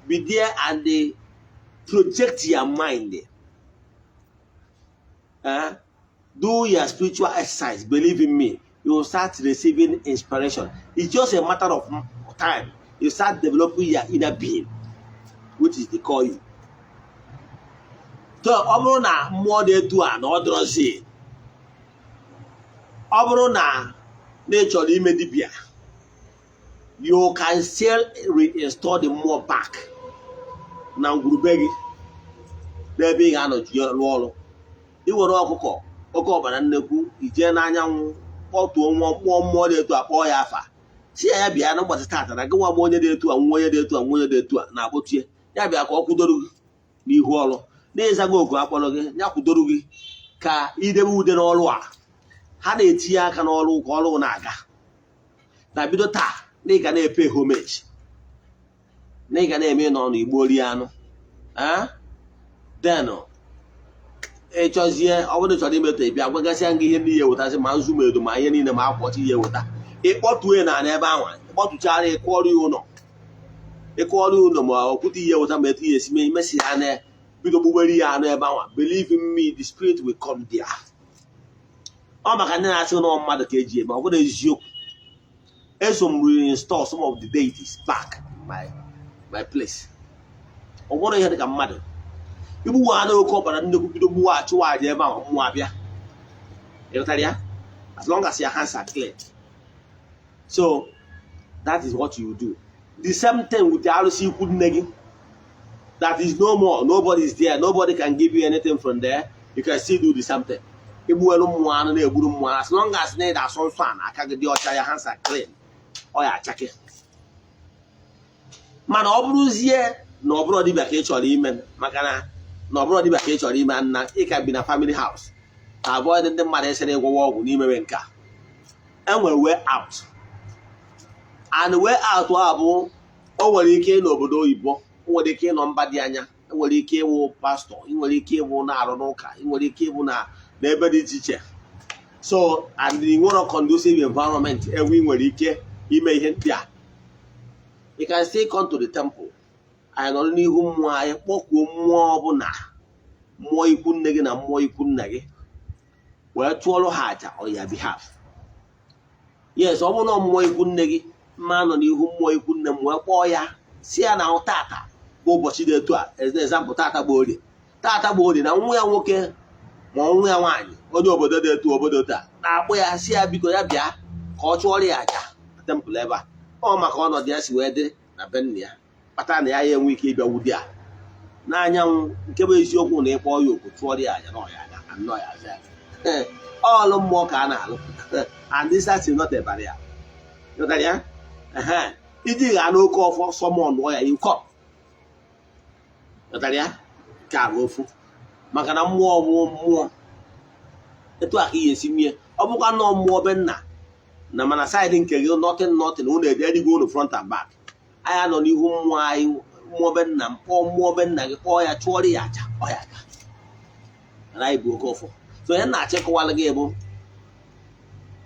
S1: Be there and they project your mind. Eh? Do your spiritual exercise. Believe in me, you will start receiving inspiration. It's just a matter of time. You start developing your inner being, which is the core you. So ọ bụrụ na mmụọ dị etu a na ọ dịrọzi, ọ bụrụ na na ị chọrọ ime dibịa, you can still reinstall the mmụọ back na ngwurube gị, n'ebe ị ga-anọ rụọ ọrụ. Iwere ọkụkọ oke ọbara nnekwu, ijee n'anyanwụ, kpọtuo nwa mmụọ, mmụọ dị etu a, kpọọ ya afa, si ya, ya bịa n'ụbọchị taata na gị nwa bụ onye dị etu a, nwa onye dị etu a, nwa onye dị etu a na-akpọtue ya, bịa ka ọ kwudoro gị n'ihu ọrụ n'ịzago oku akpọrọ gị, ya kwudoro gị ka idebe ude n'ọrụ a. Ha na-etinye aka n'ọrụ ka ọrụ na-aga na bido taa, na ị ga na-epe homage, na ị ga na-eme nọ n'igbo rie anụ. Then ịchọzie, ọ bụrụ chọrọ imetọ, ị bịa gwagasịa gị ihe ndị ya ewetazi, ma nzu, ma edo, ma ihe niile, ma akwa ọcha ihe eweta, ịkpọtue na n'ebe ahụ, ịkpọtụchara, ịkụọrọ ya ụlọ, ịkụọrọ ya ụlọ, ma okwute ihe eweta, ma etu ihe esi mee imesi ya na bido gbugbere ya anụ ebe ahụ. Believe in me, the spirit will come there. Ọ maka ndị na-asị na mmadụ ka eji eme, ọ bụrụ eziokwu. Eso m reinstall some of the deities back in my place. Ọ bụrụ ihe dịka mmadụ. Igbuwa ha n'oke ọkpara nnekwu, bido gbuwa, achụwa aja ebe ahụ, mmụọ abịa. Ịghọtara ya? As long as your hands are clean. So that is what you do. The same thing with the arụsị ikwu nne gị that is no more, nobody is there, nobody can give you anything from there. You can still do the same thing. Igbuwelu mmụọ anụ, na-egburu mmụọ, as long as na ịda asọ nsọ a na aka gị dị ọcha, ya hands are clean, ọ ya achake. Mana ọ bụrụzie na ọ bụrụ dibịa ka ị chọrọ ime, maka na ọ bụrụ dibịa ka ị chọrọ ime, nna ị ka bi na family house na avoid ndị mmadụ esere ịgwọwa ọgwụ n'imewe nke a, enwere way out. And way out a bụ, o nwere ike ịnọ obodo oyibo, o nwere ike ịnọ mba dị anya, enwere ike ịwụ pastọ, ị nwere ike ịwụ na-arụ n'ụka, ị nwere ike ịbụ na n'ebe dị iche iche. So and ị nwere conducive environment ebe ị nwere ike ime ihe ndị a, you can still come to the temple. Anyị nọrọ n'ihu mmụọ, anyị kpọkuo mmụọ ọbụla, mmụọ ikwu nne gị na mmụọ ikwu nna gị, wee tụọrọ ha aja on your behalf. Yes, ọ bụrụ na mmụọ ikwu nne gị, mma nọ n'ihu mmụọ ikwu nne m wee kpọọ ya, si ya na tata bụ ụbọchị dị etu a, as an example, tata bụ orie, tata bụ orie, na nwa ya nwoke ma nwa ya nwaanyị onye obodo dị etu, obodo taa, na-akpọ ya, si ya biko ya bịa ka ọ chụọrọ ya aja na temple ebe a. Ọ maka ọnọdụ ya si wee dị na be nna ya kpatara na ya ya enwe ike ịbịa wudi a n'anyanwụ. Nke bụ eziokwu na ịkpọ ya oku, chụọrọ ya aja na ọya aga anọ ya aza ya. Ọlụ mmụọ ka a na-alụ, and this is not a barrier. Ịghọtara ya? Ehe. Iji ghaa n'oke ọfọ, summon ya, you come. Ịghọtara ya? Nke a bụ ofu, maka na mmụọ bụ mmụọ. Etu a ka ị ga-esi mie. Ọ bụkwa nnọọ mmụọ be nna na, mana side nke gị, nothing, nothing, unu edigo unu front and back. Anyị nọ n'ihu mmụọ anyị, mmụọ be nna m, kpọọ mmụọ be nna gị, kpọọ ya, chụọrọ ya aja, ọ ya aga. Mana anyị bụ oke ọfọ. So onye na-achịkọwala gị bụ,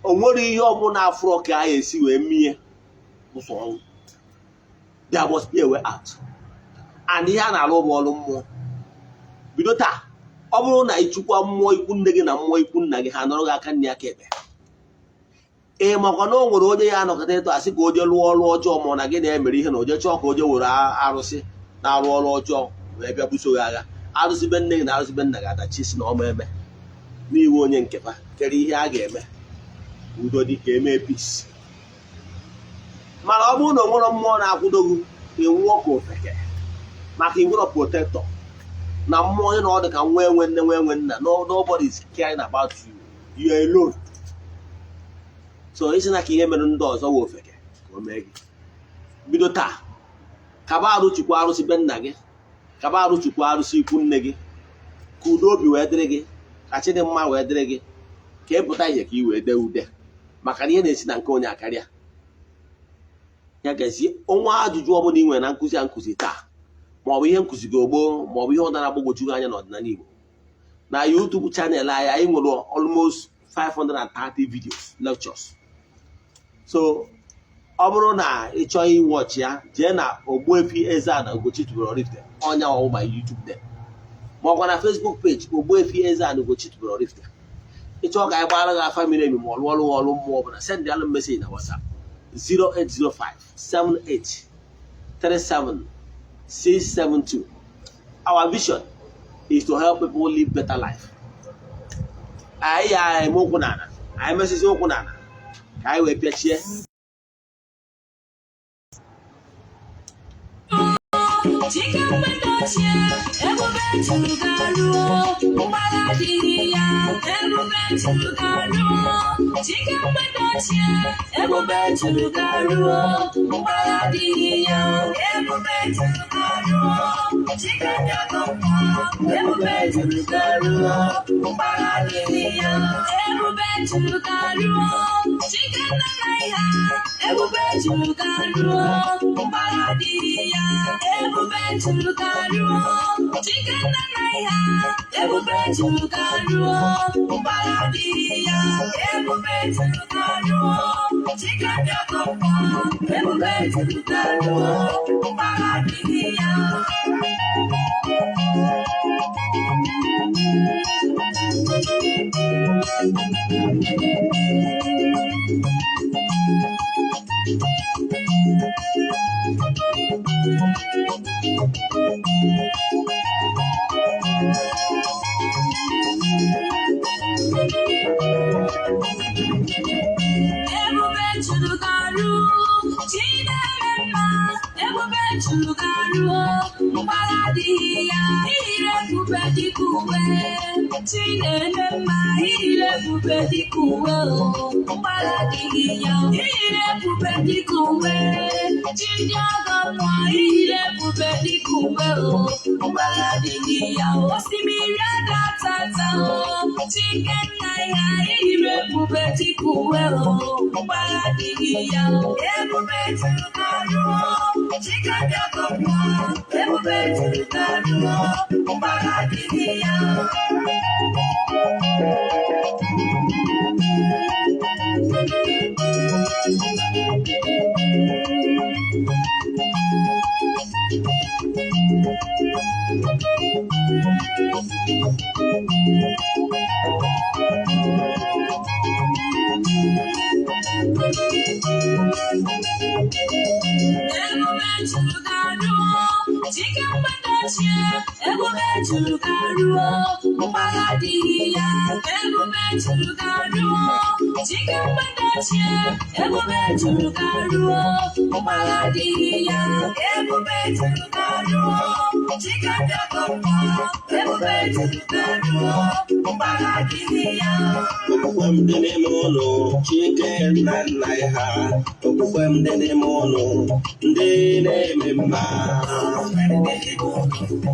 S1: o nwere ihe ọbụla afụrọ ka a esi wee mie ụsọ ọnwụ. There must be a way out. And ihe a na-alụ bụ ọrụ mmụọ. Bido taa, ọ bụrụ na ịchụkwa mmụọ ikwu nne gị na mmụọ ikwu nna gị, ha nọrọ gị aka nne aka ekpe. Ee, makwa na o nwere onye ya anọkọta eto asị ka o jee lụọ ọrụ ọjọọ, ma ọ na gị na-emere ihe na o jee chọọ ka o jee were arụsị na-arụ ọrụ ọjọọ wee bịa buso gị agha. Arụsị be nne gị na arụsị be nna gị adachi, si na ọma eme n'iwu onye nkefa kere ihe a ga-eme, udo dị ka eme peace. Mana ọ bụrụ na o nwere mmụọ na-akwụdo gị, ịnwụọ ka ofeke, maka ị nwere protector na mmụọ. Onye na ọ dị ka nwa enwe nne, nwa enwe nna, no, nobody is caring about you, you are alone. So isi na ka ihe mere ndị ọzọ wee ofeke ka o mee gị. Bido taa, kaba arụ chukwu arụsị be nna gị, kaba arụ chukwu arụsị ikwu nne gị, ka udo obi wee dịrị gị, ka chi dị mma wee dịrị gị, ka ị pụta ihe, ka ị wee dee ude, maka na ihe na-esi na nke onye akarịa ya. Gazie. Ọnwa ajụjụ ọbụla ị nwere na nkụzi a nkụzi taa, maọbụ ihe nkụzi gị gboo, maọbụ ihe ọ nara agbagwoju gị anya n'ọdịnala Igbo, na YouTube channel anyị, anyị nwere almost 530 videos, lectures. So ọ bụrụ na ị chọọ iwatch ya, jee na Ogbuefi Eze-Ana Ugochi tubelu Oraifite, ọnya ọwụ my YouTube name, ma ọkwa na Facebook page, Ogbuefi Eze-Ana Ugochi tubelu Oraifite. Ị chọọ ka anyị gbara gị afa miri emi, ma ọ lụọ ọrụ ọrụ mmụọ ọbụla, send alụ message na WhatsApp 0805 78 37 672. Our vision is to help people live better life. Anyị ya eme ụkwụ n'ala, anyị mesịsị ụkwụ n'ala ka anyị wee pịachie.
S2: Chike mgbede ochie, ebube juru garuo, mgbagha adịghị ya, ebube juru garuo. Chike mgbede ochie, ebube juru garuo, mgbagha adịghị ya, ebube juru garuo. Chike ndị ọgọ mmụọ, ebube juru garuo, mgbagha adịghị ya, ebube juru garuo. Chike nna nna ya, ebube juru garuo, mgbagha adịghị ya, ebube juru garuo. Chike nna nna ya, ebube juru garuo, mgbagha adịghị ya, ebube juru garuo. Chike ndị ọgọ mmụọ, ebube juru garuo, mgbagha adịghị ya. Ebube juru garụ, Chineke mma, ebube juru garụ, mgbagha adịghị ya, iyiri ebube dịka uwe. Chineke mma, iyiri ebube dịka uwe, o, mgbagha adịghị ya, iyiri ebube dịka uwe. Chi ndị ọgọ mmụọ, iyiri ebube dịka uwe, o, mgbagha adịghị ya, osimiri ada tata, o, Chike nna ya, iyiri ebube dịka uwe, o, mgbagha adịghị ya, ebube juru garụ, Chike ndị ọgọ mmụọ, ebube juru garụ, mgbagha adịghị ya. Ebube juru garuo, Chike mgbada ochie, ebube juru garuo, mgbagha adịghị ya. Ebube juru garuo, Chike mgbada ochie, ebube juru garuo, mgbagha adịghị ya. Ebube juru garuo, Chike ndị ọgọ mmụọ, ebube juru garuo, mgbagha adịghị ya.
S1: Okwukwe m dị n'ime ụlọ Chike nna nna ya ha. Okwukwe m dị n'ime ụlọ ndị na-eme mma.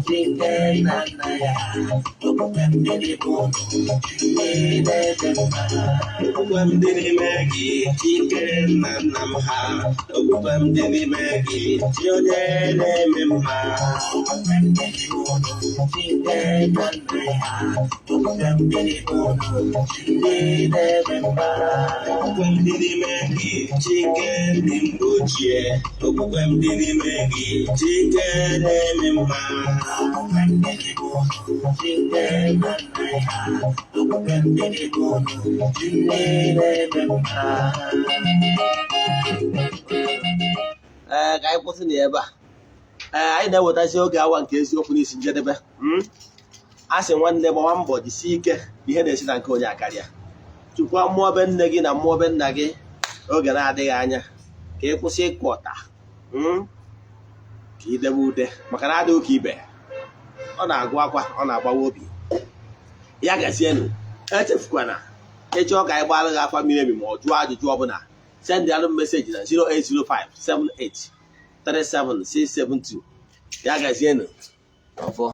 S1: Chike nna nna ya ha. Okwukwe m dị n'ime ụlọ ndị na-eme mma. Okwukwe m dị n'ime gị, Chike nna nna m ha. Okwukwe m dị n'ime gị, chi onye na-eme mma. Okwukwe m dị n'ime ụlọ Chike nna nna ya ha. Okwukwe m dị n'ime ụlọ ndị na-eme mma. Okwukwe m dị n'ime gị, Chike ndị mgbe ochie. Okwukwe m dị n'ime gị, Chike na-eme mma. Okwukwe m dị n'ime ụlọ Chike nna nna ya ha. Okwukwe m dị n'ime ụlọ ndị na-eme mma. Ee, ka anyị kwụsị na ebe a. Ee, anyị na-ewetazi oge awa nke eziokwu n'isi njedebe. A sị, nwanne, gbawa mbọ, jisie ike. Ihe na-esi na nke onye akarịa. Chukwa mmụọ be nne gị na mmụọ be nna gị oge na-adịghị anya ka ị kwụsị ịkụ ọta, ka ị debe ude, maka na adịghị ka ibe ọ na-agụ akwa, ọ na-agbawa obi ya. Gazienụ. Echefukwana, ịchọọ ka anyị gbara gị afa miri emi ma ọ jụọ ajụjụ ọbụla, send alụ message na 08057837672. Ya gazienụ. Ọfọ.